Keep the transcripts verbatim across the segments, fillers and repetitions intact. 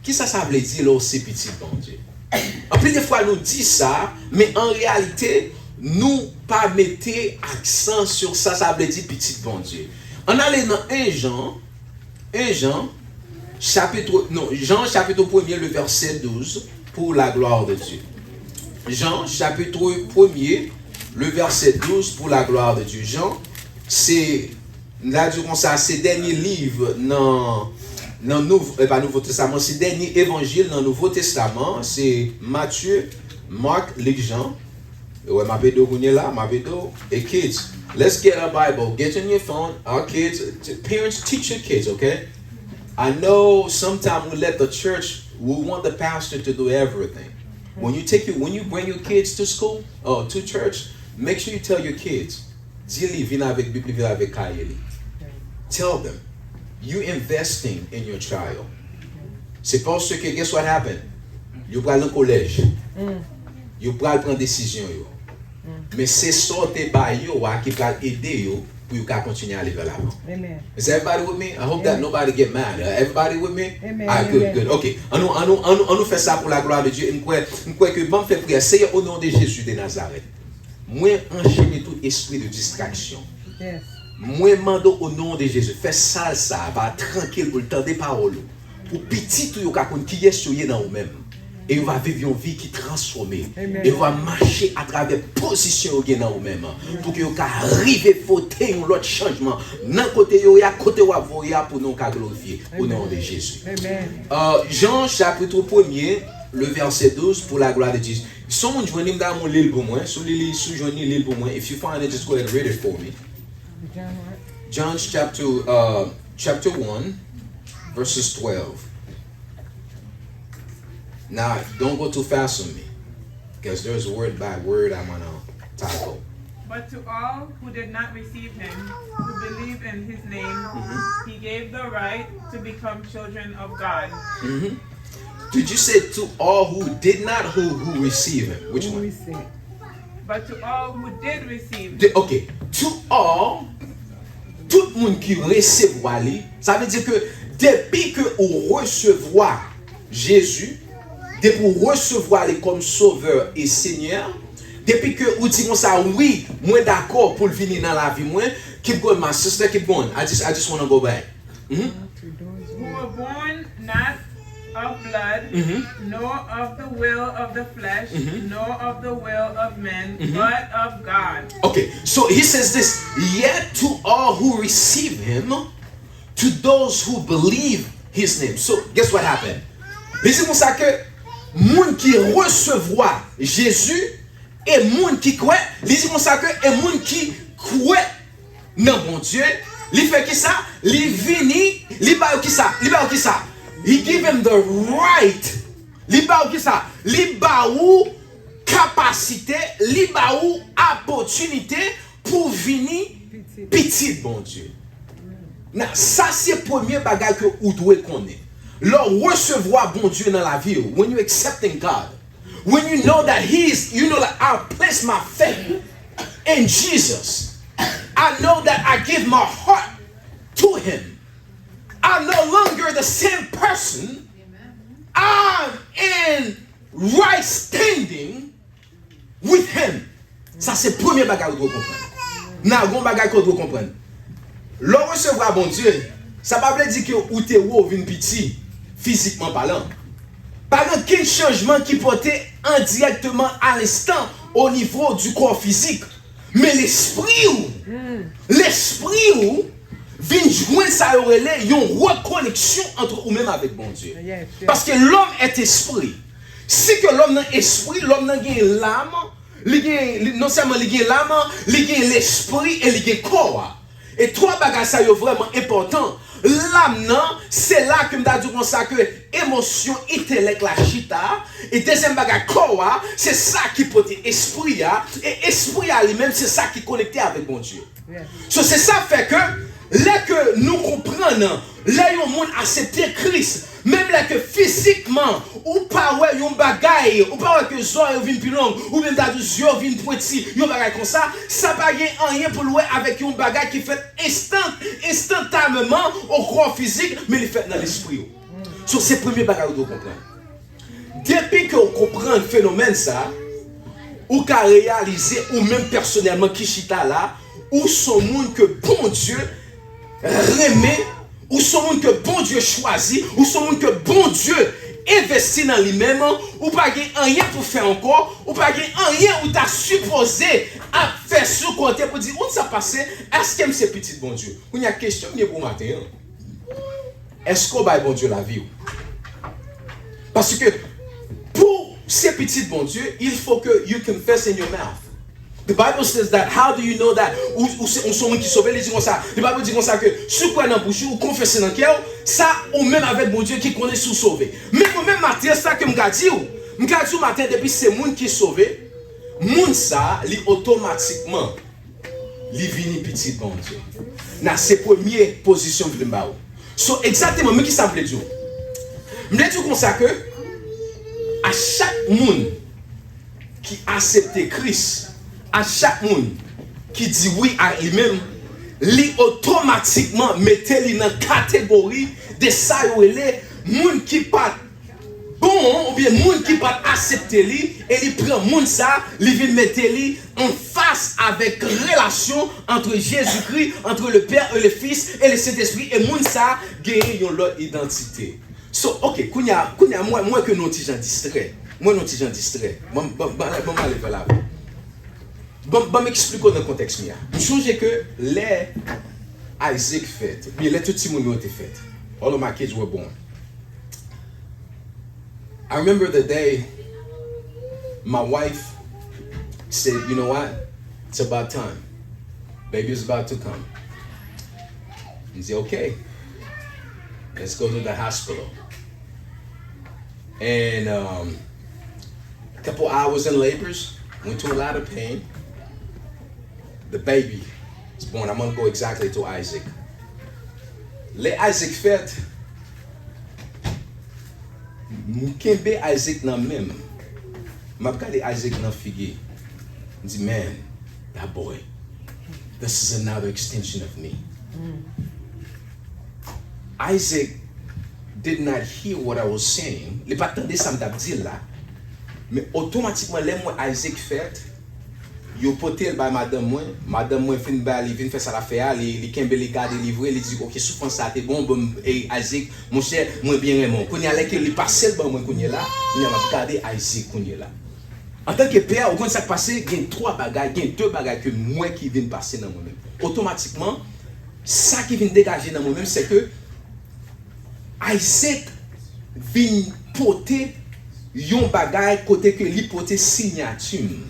Kisa sa vle di lè w se pitit Bondye? Anpil de fwa nou di sa, men an reyalite, nou pa mete aksan sou sa sa vle di pitit Bondye. Ann ale nan en Jan, en Jan, chapit, non, Jan chapit premye, le vèsè douz, pour la gloire de Dieu. Jan chapit premye, le vèsè douz, pour la gloire de Dieu. Jan, se, m ta di konsa, se dènye liv nan, nan Nouvo, e pa Nouvo Testaman, se dènye evanjil nan Nouvo Testaman, se Matye, Mak, Lik, Jan. Ou wè, m ap ede w kounye la, m ap ede w. E kids, let's get a Bible. Get in your phone. Our kids, t- parents, teach your kids, okay? I know sometimes we let the church, we want the pastor to do everything. When you take you, when you bring your kids to school or to church, make sure you tell your kids, di li vin avèk Bib li, vin avèk kaye li. Tell them, you investing in your child. Se paske, guess what happened? Yo pral nan kolèj. Yo pral pran desizyon yo. Men se sa w te ba yo a ki pral ede yo pou yo ka kontinye ale vè lavan. Is everybody with me? I hope that nobody get mad. Uh, everybody with me? Alright, good, good. Ok. Annou, annou, annou, annou fè sa pou la gloire de Dieu. M kwè, m kwè ke ban m fè priyè. Seyè, au nom de Jésus de Nazareth, mwen anchene tout espri de distraksyon. Mwen mande w, au nom de Jésus, fè sal sa a va trankil pou l tande pawòl ou. Pou pitit ou yo ka konn kiyès yo ye nan ou menm. E yo va viv yon vi ki transfòme. E yo va mache atravè pozisyon yo gen nan ou menm. Pou ke yo ka rive pote yon lòt chanjman nan kote yo ye a, kote w ap voye a, pou non w ka glorifye. Au nom de Jésus. Euh, Jan chapit premye, le vèsè douz, pour la gloire de Dieu. Si yon moun jwenn li, m ta renmen w li l pou mwen. Si w li, li, si w jwenn li, li l pou mwen. If you find it, just go ahead and read it for me. John chapter, uh, chapter one, verses twelve. Now, don't go too fast on me, because there's word by word I'm gonna tackle. But to all who did not receive him, who believe in his name, he gave the right to become children of God. Did you say to all who did not, who, who receive him? Which one? But to all who did receive him. De, ok. To all, tout moun ki resevwa li, sa vle di ke depi ke ou resevwa Jezi, depi ou resevwa li kòm Sovè e Senyè, depi ke ou di konsa, wi, mwen dakò pou l vini nan lavi mwen, keep going, my sister, keep going. I just, I just wanna go back. Who were born not of blood, nor of the will of the flesh, nor of the will of men, but of God. Okay, so he says this, yet to all who receive him, to those who believe his name. So, guess what happened? Li di konsa ke moun ki resevwa Jezi e moun ki kwè, li di konsa ke e moun ki kwè nan Bondye, li fè kisa? Li vini, li ba yo kisa? Li ba yo kisa? He give him the right. Li ba yo kisa? Li ba ou kapasite, li ba ou opòtinite pou vini pitit Bondye. Nan, sa se premye bagay ke ou dwe konnen. Lè w resevwa Bondye nan lavi w, when you accepting God, when you know that he is, you know that I place my faith in Jesus, I know that I give my heart to him. I'm no longer the same person. I'm in right standing with him. Sa se premye bagay ou dwe konprann. Nan, gon bagay ke w dwe konprann. Lè w resevwa Bondye, sa pa vle di ke ou te wo, ou vin piti, fizikman palan. Pa gen okenn chanjman ki pote endirekteman a lenstan o nivo di kò fizik. Men lespri w, lespri w vin jwenn sa yo rele yon rekoneksyon ant ou menm avèk Bondye. Paske l'homme est esprit. Si ke lòm nan espri, lòm nan gen lam, li gen, li, non sèlman li gen lam, li gen lespri e li gen kò a. E twa bagay sa yo vrèman enpòtan. Lam nan, se la ke m ta di konsa ke emosyon, entelèk la chita, e dezyèm bagay, kò a, se sa ki pote espri a, e espri a li menm, se sa ki konekte avèk Bondye. So, se sa fè ke, lè ke nou konprann, lè yon moun aksepte Kris, menm lè ke fizikman, ou pa wè yon bagay, ou pa wè ke zò yo vin pi long, oubyen m ta di zye yo vin pwenti, yon bagay konsa, sa pa gen anyen pou l wè avèk yon bagay ki fèt enstan, enstantaneman, o kò fizik, men li fèt nan lespri w. So, se premye bagay ou dwe konprann. Depi ke w konprann fenomèn sa, ou ka reyalize ou menm pèsonèlman ki chita la, ou s on moun ke Bondye renmen, ou s on moun ke Bondye chwazi, ou s on moun ke Bondye envesti nan li menm, ou pa gen anyen pou fè ankò, ou pa gen anyen ou ta sipoze ap fè sou kote pou di, ou sa pase, èske m se pitit Bondye? Kounye a, kesyon m gen pou maten an, èske w bay Bondye lavi w? Paske pou se pitit Bondye, il faut que you confess in your mouth. The Bible says that. How do you know that? Ou, ou se, ou se moun ki sove, li di konsa. The Bible di konsa ke si w kwè nan bouch ou, ou konfese nan kè w, sa ou menm avèk Bondye ki konnen si w sove. Men mwen menm maten, sa ke m ka di w, m ka di w maten, depi se moun ki sove, moun sa, li otomatikman li vini pitit Bondye. Na se premye pozisyon m vle m ba ou. So, egzakteman, men ki sa m vle di w. M vle di w konsa ke a chak moun ki aksepte Kris, a chak moun ki di wi a li menm, li otomatikman mete li nan kategori de sa yo rele moun ki pa t bon, oubyen moun ki pa t aksepte li, e li pran moun sa, li vin mete li anfas avèk relasyon antre Jezikri, antre le Père et le Fils et le Saint-Esprit, e moun sa genyen yon lòt idantite. So, ok, kounye a, kounye a, mwen, mwen ke nou ti jan distrè. Mwen nou ti jan distrè. Ban, ban, ban, ban m ale vè la. Ban, ban m eksplike w nan kontèks mi a. M sonje ke lè Isaac fèt, oubyen lè tout timoun yo te fèt, all of my kids were born. I remember the day my wife said, "You know what? It's about time. Baby is about to come." M di, "Okay, let's go to the hospital." And um, a couple hours in labors, went through a lot of pain. The baby is born. I'm gonna go exactly to Isaac. Lè Isaac fèt, m kenbe Isaac nan men m. M ap gade Isaac nan figi. M di, "Man, that boy, this is another extension of me." Isaac did not hear what I was saying. Li pa t tande sa m t ap di l la. Men otomatikman, lè m wè Isaac fèt, yo pote l bay madanm mwen. Madanm mwen fin bay li, vin fè sa l ap fè a. Li, li kenbe, li gade, li vre. Li di, "Ok, soufrans sa te bon, bon, e Isaac, monchè, mwen byen renmen w." Kounye a, lè ke li pase l ban mwen kounye la, kounye a, m ap gade Isaac kounye la. Antanke pè, ou konn sa k pase, gen twa bagay, gen de bagay ke m wè ki vin pase nan mwen menm. Otomatikman, sa ki vin degaje nan mwen menm, se ke Isaac vin pote yon bagay kote ke li pote siyati m,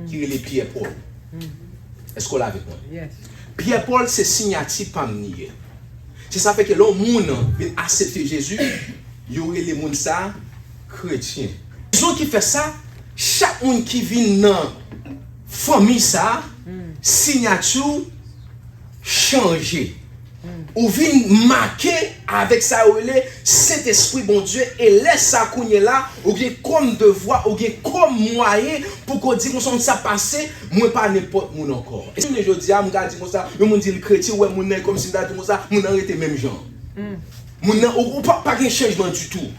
ki rele Pierre Paul. Èske w la avèk mwen? Pierre Paul se siyati pa m li ye. Se sa fè ke lè yon moun vin aksepte Jezi, yo rele moun sa kretyen. Rezon ki fè sa, chak moun ki vin nan fanmi sa, siyati w chanje. Ou vin make avèk sa yo rele Sentespri Bondye, e lè sa kounye la, ou gen kòm devwa, ou gen kòm mwayen pou ko di konsa, "Sa pase, mwen pa nenpòt moun ankò." E si jodi a, m ka di konsa, yon moun di l kretyen, ou wè moun nan e kòmsi m ta di konsa, moun nan rete menm jan. Moun nan, ou, ou pa, pa gen chanjman ditou.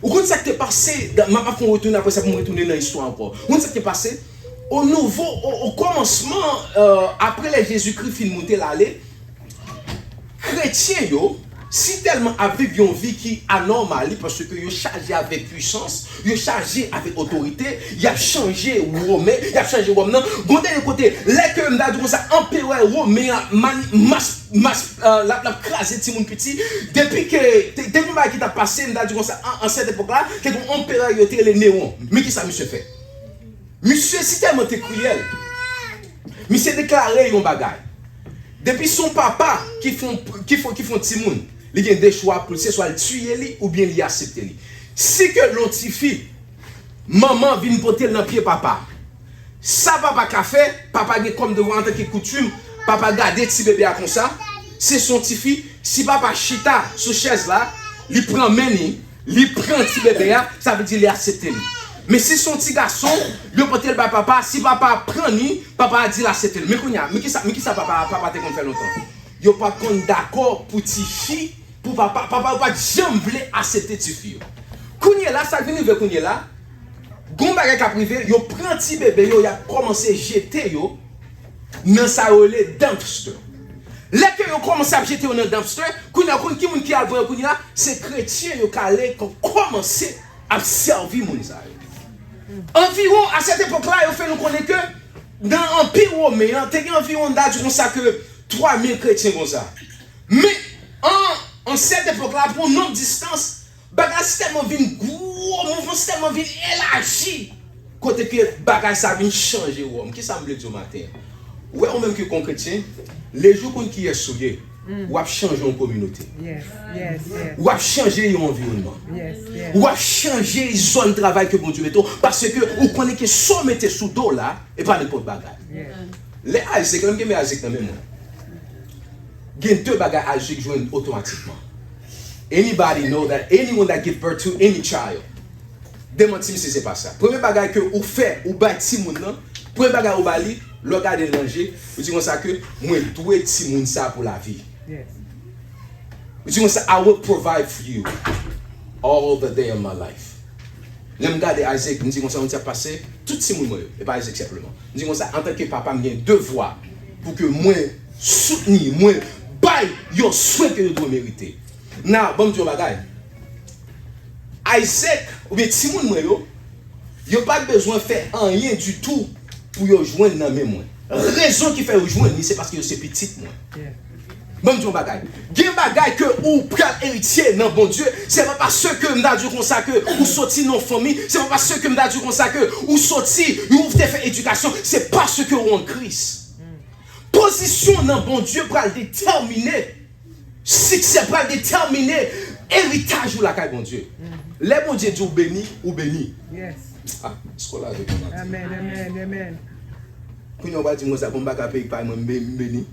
Ou konn sa k te pase, m ap fè yon retounen apre sa pou m retounen nan istwa ankò. Ou konn sa k te pase? O nouvo, o, o kòmansman, euh, apre lè Jezikri fin moute l ale, kretyen yo, si tèlman ap viv yon vi ki anòmal, paske yo chaje avèk pwisans, yo chaje avèk otorite, y ap chanje Women, y ap chanje Wòm nan. Gon dènye kote, lè ke m ta di konsa, anperè Women an, man, mas, mas, euh, l ap, l ap kraze timoun piti, depi ke, te, te gon bagay ki t ap pase, m ta di konsa, an, an sèt epòk la, te gon anperè yo te rele Newon. Men ki sa misye fè? Misye si tèlman te kriyèl, misye deklare yon bagay. Depi se yon papa ki fè yon, ki fè, ki fè yon timoun, li gen de chwa pou l, se swa l tiye li oubyen li aksepte li. Si ke yon tifi, manman vin pote l nan pye papa, sa papa ka fè, papa gen kòm devwa antanke koutim, papa gade ti bebe a konsa, se se yon tifi, si papa chita sou chèz la, li pran men li, li pran ti bebe a, sa vle di li aksepte li. Men si se yon ti gason, yo pote l bay papa, si papa pran li, papa a di l aksepte l. Men kounye a, men kisa, men kisa papa, papa te konn fè lontan? Yo pa t konn dakò pou tifi pou papa, papa yo pa t janm vle aksepte tifi yo. Kounye la, sa k vin rive kounye la, gon bagay k ap rive, yo pran ti bebe yo, y ap kòmanse jete yo nan sa yo rele dumpster. Lè ke yo kòmanse ap jete yo nan dumpster, kounye a, konn ki moun ki al pran yo kounye a? Se kretyen yo k ale k kòmanse ap sèvi moun sa yo. Anviwon, a sèt epòk la, yo fè nou konnen ke nan Anpi Women an, te gen anviwon, n ta di konsa, ke twa mil kretyen konsa. Men, an, an sèt epòk la, pou yon nonb distans, bagay sa tèlman vin gwo, mouvman sa tèlman vin elaji, kote ke bagay sa vin chanje Wòm. Kisa m vle di w maten an? Ou wè, ou menm ki kon kretyen, lejou konn kiyès ou ye, w ap chanje yon kominote. Yes, yes, yes. W ap chanje yon anviwònman. Yes, yes. W ap chanje zòn travay ke Bondye mete w, paske ou konnen ke sa w mete sou do w la, e pa nenpòt bagay. Yes. Lè Isaac, lè m kenbe Isaac nan men mwen, gen de bagay Isaac jwenn otomatikman. Anybody know that anyone that give birth to any child, demanti m si se pa sa. Premye bagay ke ou fè, ou bay timoun nan, premye bagay ou ba li, lè w gade l nan je, ou di konsa ke, "Mwen dwe timoun sa pou lavi." Yes. Ou di konsa, "I will provide for you all the day of my life." Lè m gade Isaac, m di konsa, yon ti ap pase, tout timoun mwen yo, e pa Isaac senpleman. M di konsa, antanke papa, m gen devwa pou ke mwen soutni, mwen bay yo swen ke yo dwe merite. Now, ban m di yon bagay. Isaac, oubyen timoun mwen yo, yo pa t bezwen fè anyen ditou pou yo jwenn nan men mwen. Rezon ki fè yo jwenn li, se paske yo se pitit mwen. Yeah. Ban m di yon bagay. Gen bagay ke ou pral eritye nan Bondye, se pa paske m ta di w konsa ke ou soti nan yon fanmi, se pa paske m ta di w konsa ke ou soti, ou te fè edikasyon, se paske ou an Kris. Pozisyon nan Bondye pral detèmine, siksè pral detèmine eritaj ou lakay Bondye. Lè Bondye di w beni, ou beni. Yes. Ah, èske w la avèk mwen maten? Amen, amen, amen. Kounye a w pral di m konsa, "Bon, m pa ka peye kay mwen, m be-, m beni."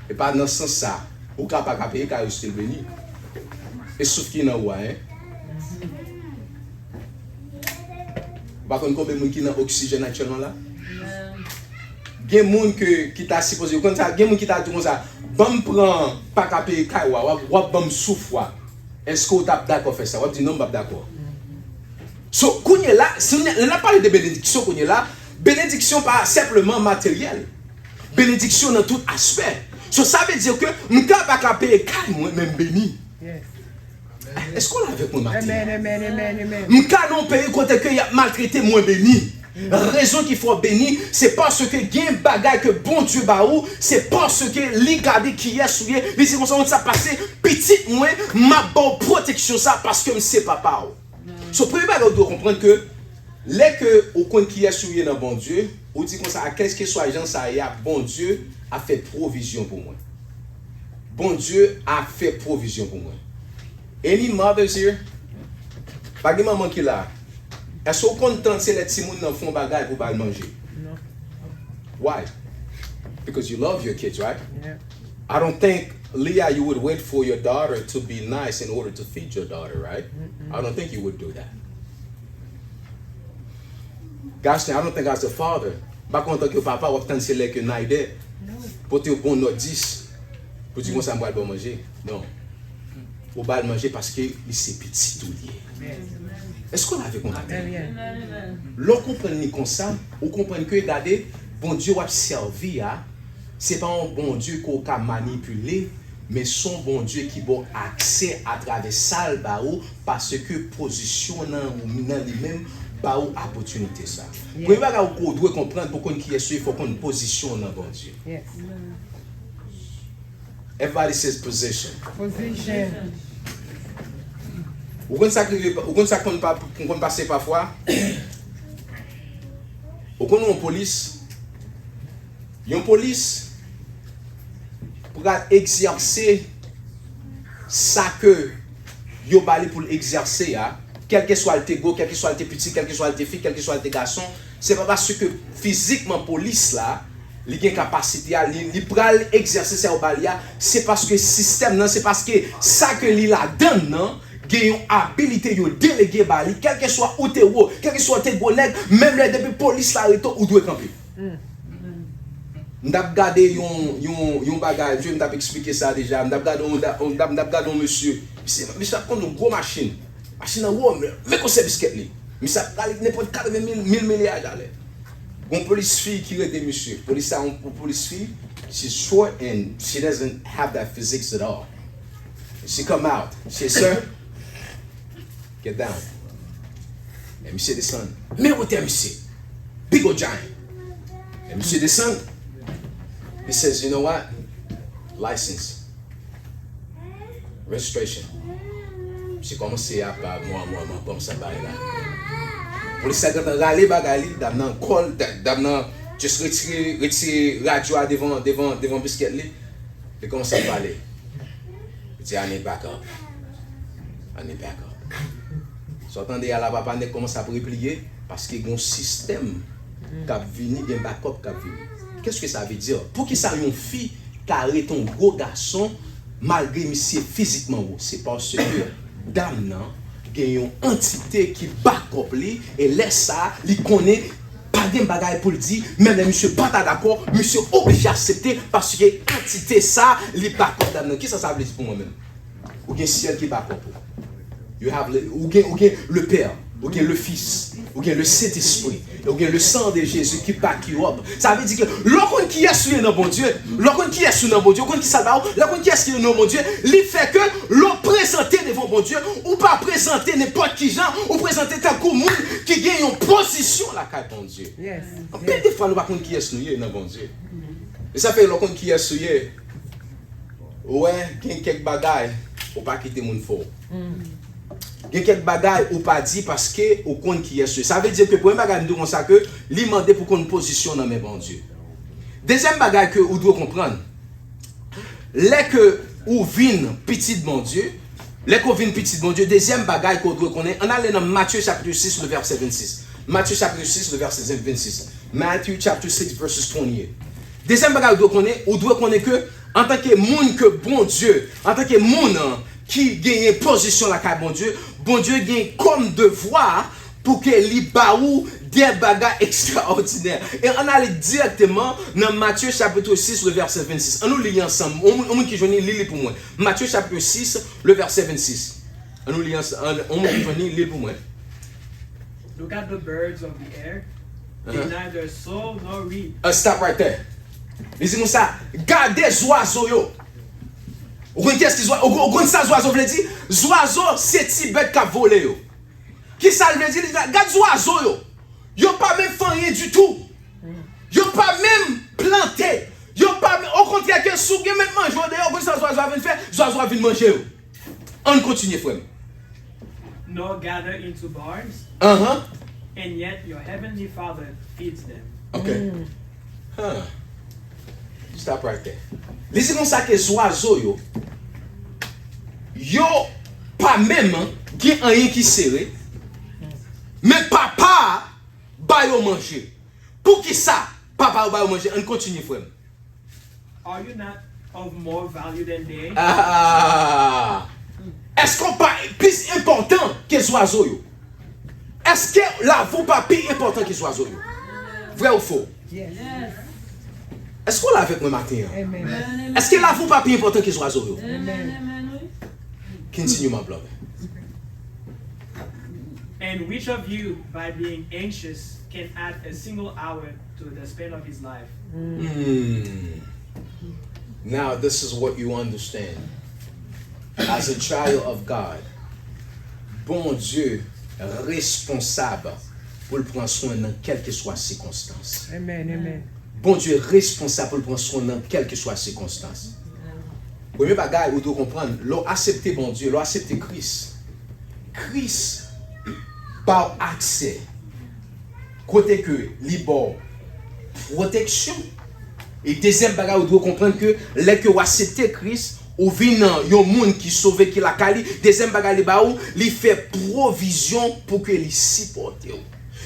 E pa nan sans sa. Ou ka pa ka peye kay ou, still beni. E souf ki nan ou a, en. Ou pa konn konbyen moun ki nan oksijèn aktyèlman la? Gen moun ke, ki ta sipoze, ou konn sa, gen moun ki ta di konsa, "Ban m pran pa ka peye kay ou a, w ap, w ap ban m souf ou a." Èske w t ap dakò fè sa? W ap di, "Non, m p ap dakò." So, kounye la, si n, lè n ap pale de benediksyon kounye la, benediksyon pa senpleman materyèl. Benediksyon nan tout aspè. So, sa vle di ke m ka pa ka peye kay mwen, men m beni. Yes. Èske w la avèk mwen maten an? Amen, amen, amen, amen. M ka nan yon peyi kote ke y ap maltrete, mwen beni. Rezon ki fè w beni, se paske gen bagay ke Bondye ba ou, se paske li gade kiyès ou ye, li di konsa, "Yon sa pase, pitit mwen, m ap ba w pwoteksyon sa paske m se papa w." So, premye bagay ou dwe konprann ke lè ke ou konn kiyès ou ye nan Bondye, ou di konsa, "A kèlkeswa jan sa ye a, Bondye ap fè pwovizyon pou mwen." Bondye ap fè pwovizyon pou mwen. Any mothers here? Pa gen manman ki la. Èske w konn tann se lè timoun nan fè yon bagay pou ba l manje? Non. Why? Because you love your kids, right? Yeah. I don't think, Leah, you would wait for your daughter to be nice in order to feed your daughter, right? I don't think you would do that. Gaston, I don't think as a father, m pa kwè antanke papa w ap tann se lè ke Naide pote yon bon nòt dis pou di konsa, "M pral ba w manje." Non. Ou ba l manje paske li se pitit ou li ye. Èske w la avèk mwen maten? Lè w konprann li konsa, ou konprann ke, gade, Bondye w ap sèvi a, se pa yon Bondye ke w ka manipile, men se yon Bondye ki ba w aksè atravè sa l ba ou, paske pozisyon nan, nan li menm ba ou opòtinite sa. Premye bagay ou dwe konprann pou konn kiyès ou ye, fò w konn pozisyon w nan Bondye. Yes. Everybody says position. Position. Ou konn sa k rive, ou konn sa k konn pa, konn pase pafwa? Ou konn yon polis, yon polis pral egzèse sa ke yo ba li pou l egzèse a, kèlkeswa l te gwo, kèlkeswa l te piti, kèlkeswa l te fi, kèlkeswa l te gason, se pa paske fizikman polis la, li gen kapasite a, li, li pral egzèse sa yo ba li a, se paske sistèm nan, se paske sa ke li ladann nan, gen yon abilite yo delege ba li, kèlkeswa ou te wo, kèlkeswa ou te gwo nèg, menm lè depi polis la rete w, ou dwe kanpe. M t ap gade yon, yon, yon bagay, m t ap eksplike sa deja. M t ap gade yon, yon, m t ap, m t ap gade yon mesye. Misye, misye ap kondui yon gwo machin. Machin nan wo, men, men gwosè biskèt li. Misye ap prale nenpòt katreven mil, mil milyaj alè. Gon polis fi ki rete misye. Polis sa, yon polis fi, she's short and she doesn't have that physique at all. She come out. She say, "Sir, get down." E misye desann. Men wotè misye. Big ol giant. E misye desann. He says, "You know what? License. Registration." Misye kòmanse ap, ap, mwen, mwen, mwen, kòmanse ap bay la. Polis la gentan rale bagay li, dam nan kòl, da-, dam nan just retire, retire radyo a devan, devan, devan biskèt li. Li kòmanse ap pale. Li di, "I need backup. I need backup." Sa w tande a la, papa nèg kòmanse ap repliye, paske gen yon sistèm k ap vini, gen backup k ap vini. Qu'est-ce que ça veut dire? Poukisa yon fi ka rete yon gwo gason malgre misye fizikman wo? Se paske dam nan gen yon antite ki backup li, e lè sa a, li konnen pa gen bagay pou l di, menm lè misye pa ta dakò, misye oblije aksepte paske antite sa a, li backup dam nan. Kisa sa vle di pou mwen menm? Ou gen syèl ki backup ou. You have le, ou gen, ou gen le Père, ou gen le Fils, ou gen le Sentespri, e ou gen le sang de Jésus ki back you up. Sa vle di ke lè w konn kiyès ou ye nan Bondye, lè w konn kiyès ou nan Bondye, ou konn kisa l ba ou, lè w konn kiyès ki nan Bondye, li fè ke lè w prezante devan Bondye, ou pa prezante nenpòt ki jan, ou prezante tankou moun ki gen yon pozisyon lakay Bondye. Anpil de fwa, nou pa konn kiyès nou ye nan Bondye. E sa fè lè w konn kiyès ou ye, ou wè, gen kèk bagay ou pa kite moun fè w. Gen kèk bagay ou pa di paske ou konn kiyès ou ye. Sa vle di ke premye bagay m di w konsa ke li mande pou konn pozisyon nan men Bondye. Dezyèm bagay ke ou dwe konprann, lè ke ou vin pitit Bondye, lè ke ou vin pitit Bondye, dezyèm bagay ke ou dwe konnen, ann ale nan Matye chapit sis, le vèsè vennsis. Matye chapit sis, le vèsè vennsis. Matthew chapter six, verses twenty-eight. Dezyèm bagay ou dwe konnen, ou dwe konnen ke antanke moun ke Bondye, antanke moun, an, ki genyen pozisyon lakay Bondye, Bondye gen kòm devwa pou ke li ba ou de bagay ekstraòdinè. E ann ale dirèkteman nan Matye chapit sis, le vèsè vennsis. Ann nou li ansanm. Yon moun, yon moun ki jwenn li, li li pou mwen. Matye chapit sis, le vèsè vennsis. Ann nou li ansanm. Yon moun ki jwenn li, li li pou mwen. Look at the birds of the air. They neither sow nor reap. Uh, stop right there. Li di konsa, gade zwazo yo. Ou konn kiyès ki zwa-, ou, ou konn sa zwazo vle di? Zwazo se ti bèt k ap vole yo. Kisa l vle di? Li di, gad zwazo yo. Yo pa menm fè anyen ditou. Yo pa menm plante. Yo pa menm, okontrè ke si w gen mèt manje w deyò, ou konn sa zwazo a vin fè? Zwazo a vin manje yo. Ann kontinye, frè m. Nor gather into barns, Anhan. And yet your heavenly Father feeds them. Ok. Huh. Stop right there. Li di konsa ke zwazo yo, yo pa menm gen anyen ki sere, men papa a ba yo manje. Poukisa papa yo ba yo manje? Ann kontinye, frè m. Are you not of more value than they? Ah! Èske w pa plis enpòtan ke zwazo yo? Èske lavi w pa pi enpòtan ke zwazo yo? Vrè ou fo? Èske w la avèk mwen maten an? Èske lavi w pa pi enpòtan ke zwazo yo? Continue, my brother. And which of you, by being anxious, can add a single hour to the span of his life? Mm. Now, this is what you understand. As a child of God, Bondye responsab pou l pran swen nan kèlkeswa sikonstans. Amen, amen. Bondye responsab pou l pran swen nan kèlkeswa sikonstans. Premye bagay ou dwe konprann, lè w aksepte Bondye, lè w aksepte Kris, Kris ba w aksè kote ke li ba w pwoteksyon. E dezyèm bagay ou dwe konprann ke lè ke w aksepte Kris, ou vin yon moun ki sove, ki lakay li. Dezyèm bagay li ba ou, li fè pwovizyon pou ke li sipòte w.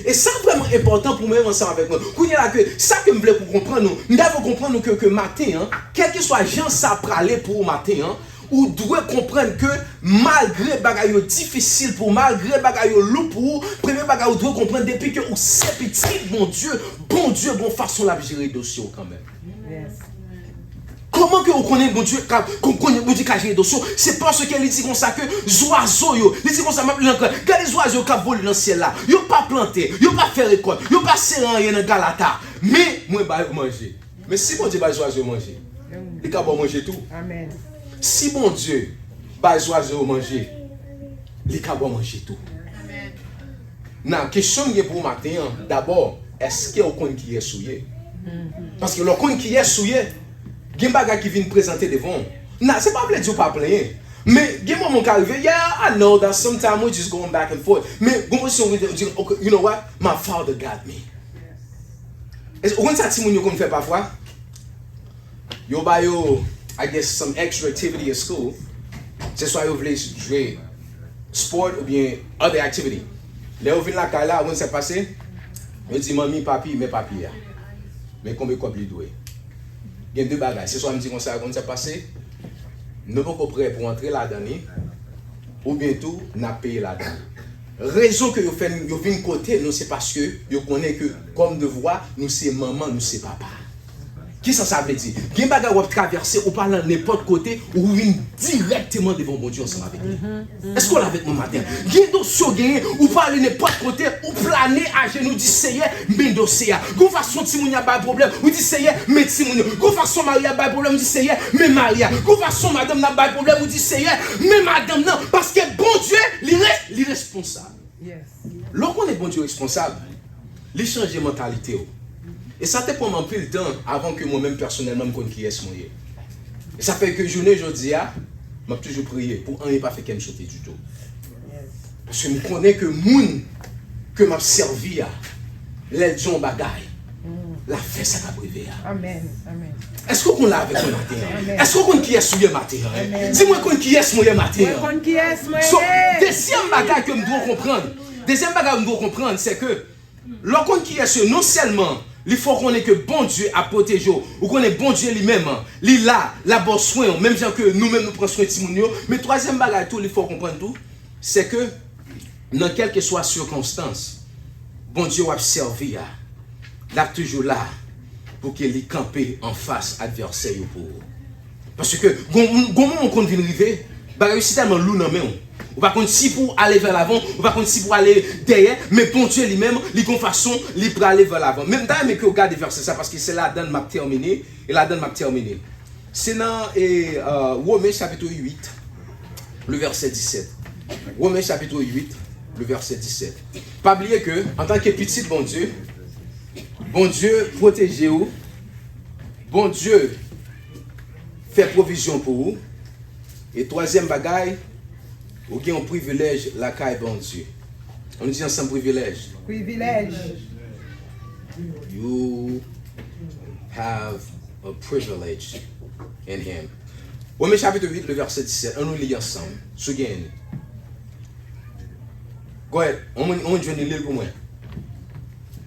E sa vrèman enpòtan pou mwen menm ansanm avèk mwen. Kounye a la ke sa ke m vle pou konprann nou, m ta vle konprann nou ke, ke maten an, kèlkeswa jan sa prale pou ou maten an, ou dwe konprann ke malgre bagay yo difisil pou ou, malgre bagay yo lou pou ou, premye bagay ou dwe konprann depi ke ou se pitit Bondye, Bondye gon fason l ap jere dosye w kanmenm. Kòman ke ou konnen Bondye ka, kon-, konnen Bondye ka jere dosye w? Se paske li di konsa ke zwazo yo, li di konsa, m ap li ankò, gade zwazo yo k ap vole nan syèl la. Yo pa plante, yo pa fè rekòt, yo pa sere anyen nan galata. Men, mwen ba yo manje. Men si Bondye bay zwazo yo manje, li ka ba w manje tou. Amèn. Si Bondye bay zwazo yo manje, li ka ba w manje tou. Nan kesyon m gen pou ou maten an, dabò, èske w konn kiyès ou ye? Paske lè w konn kiyès ou ye, gen bagay ki vin prezante devan w. Nan, se pa vle di w pa plenyen. Men gen moman w ka rive, yeah, I know that sometimes we just going back and forth. Men gon pozisyon ou di, okay, you know what? My father got me. Èske ou konn sa timoun yo konn fè pafwa? Yo ba yo, I guess, some extra activity at school. Se swa yo vle jwe sport oubyen other activity. Lè yo vin lakay la, ou konn sa k pase? Yo di, "Manmi, papi, men papye a. Men konbe kòb li dwe." Gen de bagay. Se swa m di konsa, ou konn sa k pase? Nou poko prè pou antre ladan li, oubyen tou, n ap peye ladan li. Rezon ke yo fè n, yo vin kote nou, se paske yo konnen ke kòm devwa, nou se manman, nou se papa. Kisa sa vle di? Gen bagay w ap travèse, ou pa al nenpòt kote, ou vin dirèkteman devan Bondye ansanm avèk li. Èske w la avèk mwen maten an? Gen dosye w genyen, ou pa ale nenpòt kote, ou plane ajenou, di, "Seyè, men dosye a." Gon fason timoun yo ap bay pwoblèm, ou di, "Seyè, men timoun yo." Gon fason mari a ap bay pwoblèm, ou di, "Seyè, men mari a." Gon fason madanm nan ap bay pwoblèm, ou di, "Seyè, men madanm nan." Paske Bondye, li re-, li responsab. Yes. Lè w konnen Bondye responsab, li chanje mantalite w. E sa te pran m anpil tan avan ke mwen menm pèsonèlman m konn kiyès mwen ye. E sa fè ke jounen jodi a, m ap toujou priye pou anyen pa fè kè m sote ditou. Paske m konnen ke moun ke m ap sèvi a, lè l di yon bagay, l ap fè sa k ap rive a. Amèn. Amèn. Èske w konn la avèk mwen maten an? Amèn. Èske w konn kiyès ou ye maten an? Amèn. Di mwen konn kiyès mwen ye maten an. Mwen konn kiyès mwen ye. So, dezyèm bagay ke m dwe konprann, dezyèm bagay m dwe konprann, se ke lè w konn kiyès ou ye, non sèlman li fè w konnen ke Bondye ap pwoteje w, ou konnen Bondye li menm, li la, l ap ba w swen w, menm jan ke nou menm nou pran swen timoun yo, men twazyèm bagay tou, li fè w konprann tou, se ke nan kèlkeswa sikonstans Bondye w ap sèvi a, l ap toujou la pou ke li kanpe anfas advèsè yo pou ou. Paske gon, gon moman w konn vin rive, bagay yo si tèlman lou nan men w. Ou pa konn si pou w ale vè lavan, ou pa konn si pou w ale dèyè, men Bondye li menm, li gon fason, li prale vè lavan. Men m ta renmen ke w gade vèsè sa, paske se ladan l m ap tèmine, e ladan l m ap tèmine. Se nan, e, e, Women chapit uit, le vèsè disèt. Women chapit uit, le vèsè disèt. Pa bliye ke, antanke pitit Bondye, Bondye pwoteje w, Bondye fè pwovizyon pou ou. E twazyèm bagay, ou gen yon privilèj lakay Bondye. Ann di ansanm, privilèj. Privilèj. You have a privilege in him. Women chapit uit, le vèsè disèt. Ann nou li ansanm. Si w genyen li. Go ahead. On moun, on moun jwenn li, li l pou mwen.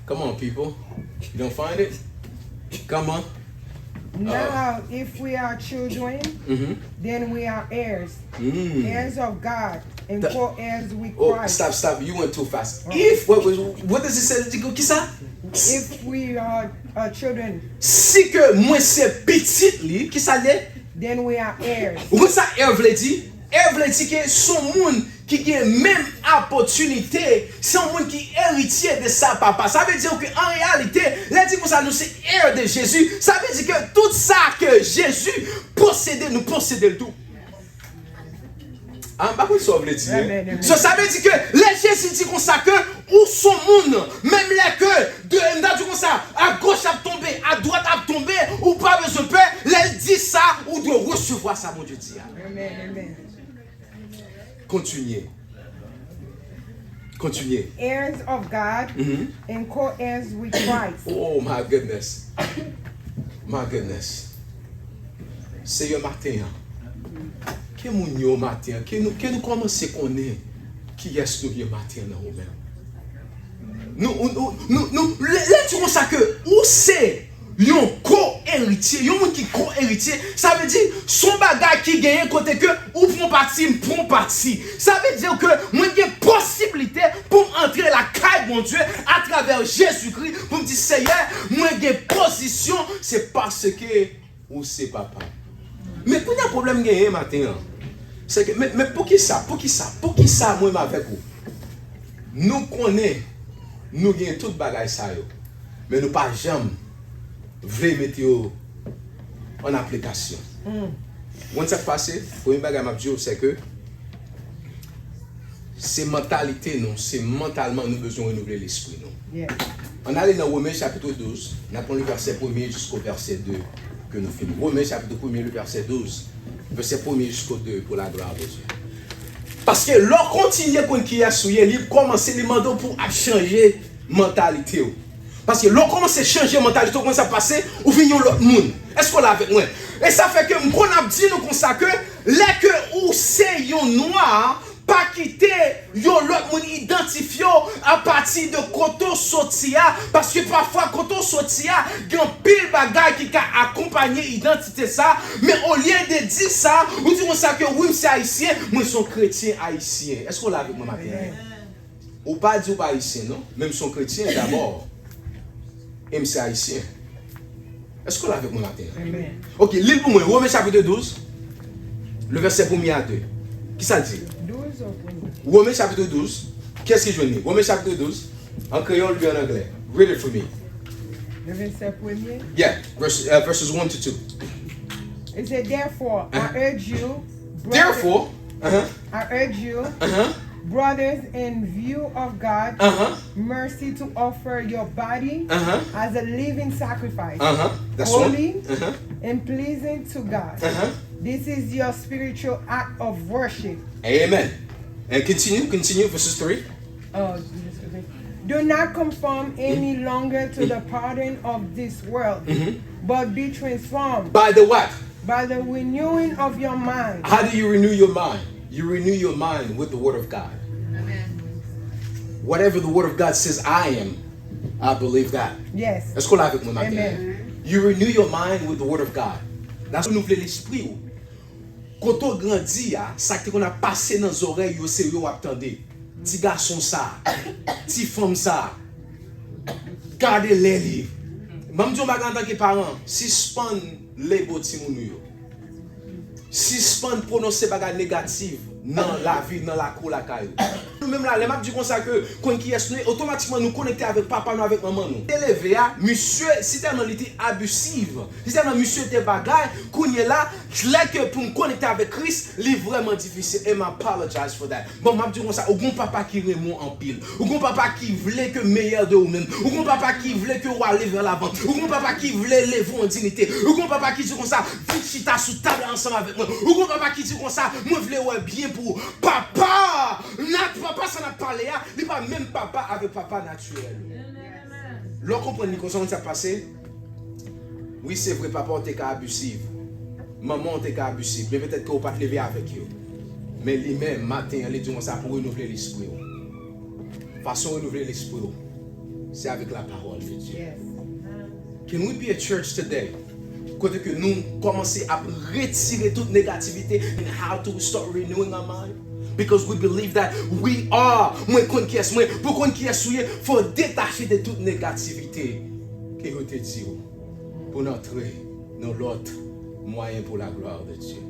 Come on, people. You don't find it? Come on. Now, if we are children, then we are heirs, heirs of God, and co-heirs with Christ. Oh, stop, stop. You went too fast. If, what, what, what does it say? Di ki sa? If we are, uh, children. Si ke mwen se pitit li, ki sa l ye? Then we are heirs. Ou konn sa heir vle di? Heir vle di ke se yon moun ki gen menm opòtinite, se yon moun ki eritye de sa papa. Sa vle di ke an reyalite, lè di konsa nou se heir de Jezi, sa vle di ke tout sa ke Jezi posede, nou posede l tou. Ah, m pa konn sa w vle di, hein? So, sa vle di ke lè Jezi di konsa ke ou se yon moun, menm lè ke de, m ta di konsa, a goch ap tonbe, a dwat ap tonbe, ou pa bezwen pè, lè l di sa, ou dwe resevwa sa Bondye di a. Amen, amen. Kontinye. Kontinye. Heirs of God and co-heirs with Christ. Oh my goodness. My goodness. Seyè, maten an, ke moun yo maten an, ke nou, ke nou kòmanse konnen kiyès nou ye maten an nan ou menm. Nou, nou, nou, nou, lè, lè di konsa ke ou se yon ko-eritye, yon moun ki ko-eritye, sa vle di, se yon bagay ki genyen kote ke ou pran pati, m pran pati. Sa vle di ke mwen gen posiblite pou m antre lakay Bondye atravè Jezikri, pou m di, Seyè, mwen gen pozisyon, se paske Ou se papa. Men kounye a pwoblèm genyen maten an, se ke, men, men poukisa, poukisa, poukisa mwen menm avèk ou, nou konnen nou gen tout bagay sa yo, men nou pa janm vle mete yo an aplikasyon. Ou konn sa k pase? Premye bagay m ap di w, se ke se mantalite nou, se mantalman nou bezwen renouvle lespri nou. Ann ale nan Women chapit douz, n ap pran le vèsè premye jisko vèsè de ke nou fini. Women chapit premye, le vèsè douz, vèsè premye jisko de, pour la gloire de Dieu. Paske lè w kontinye konn kiyès ou ye, li kòmanse, li mande w pou w ap chanje mantalite w. Paske lè w kòmanse chanje mantalite w, konn sa k pase, ou vin yon lòt moun. Èske w la avèk mwen? E sa fè ke m konn ap di nou konsa ke lè ke ou se yon nwa, pa kite yon lòt moun idantifye w apati de kote w soti a, paske pafwa kote w soti a, gen anpil bagay ki ka akonpanye idantite sa, men olye de di sa, ou di konsa ke wi, m se ayisyen, mwen se yon kretyen ayisyen. Èske w la avèk mwen maten an? Ou pa di w pa ayisyen, non, men m se yon kretyen dabò, e m se ayisyen. Èske w la avèk mwen maten an? Ok, li l pou mwen, Women chapit douz, le vèsè premye a de. Kisa l di? Women chapit douz, kiyès ki jwenn li? Women chapit douz, an kreyòl oubyen an anglè? Read it for me. Le vèsè premye. Yeah, verse, uh, verses one to two. It said, therefore, I urge you, brother- Therefore, uh-huh. I urge you, uh-huh, brothers, in view of God, uh-huh, mercy, to offer your body, uh-huh, as a living sacrifice, uh-huh, that's one, holy, uh-huh, and pleasing to God. Uh-huh. This is your spiritual act of worship. Amen. And continue, continue, verses three. Oh, Jesus, okay. Do not conform any longer to the pattern of this world, mm-hmm, but be transformed. By the what? By the renewing of your mind. How do you renew your mind? You renew your mind with the word of God. Amen. Whatever the word of God says I am, I believe that. Yes. Èske w la avèk mwen maten an? Amen. You renew your mind with the word of God. That's why nou vle lespri w. Kote w grandi a, sa k te konn ap pase nan zòrèy yo, se yo w ap tande. Ti gason sa, ti fanm sa, gade lè li. Ban m di yon bagay antanke paran, sispann label timoun ou yo. Sispann pwononse bagay negatif nan lavi, nan lakou lakay ou. Nou menm la, lè m ap di konsa ke konn kiyès nou ye, otomatikman nou konekte avèk papa nou, avèk manman nou. Te leve a, misye, si tèlman li te abusive, si tèlman misye te bagay, kounye la, lè ke pou m konekte avèk Kris, li vrèman difisil. And I apologize for that. Bon, m ap di konsa, ou gon papa ki renmen w anpil. Ou gon papa ki vle ke meyè de ou menm. Ou gon papa ki vle ke w ale vè lavan. Ou gon papa ki vle leve w an diyite. Ou gon papa ki di konsa, vin chita sou tab la ansanm avèk mwen. Ou gon papa ki di konsa, mwen vle wè byen pou ou. Papa! Nat, papa sa n ap pale a, li pa menm papa avèk papa natirèl ou. Lè w konprann li konsa, konn sa k pase? Wi, se vre, papa w te ka abusif. Manman w te ka abusif, men petèt ke w pa t leve avèk yo. Men li menm, maten an, li di w konsa pou renouvle lespri w. Fason renouvle lespri w, se avèk la parole de Dieu. Yes. Can we be a church today? Kote ke nou kòmanse ap retire tout negativite and how to start renewing our mind. Because we believe that we are, mwen konn kiyès mwen, pou konn kiyès ou ye, fò w detache de tout negativite ke yo te di w pou n antre nan lòt mwayen pour la gloire de Dieu.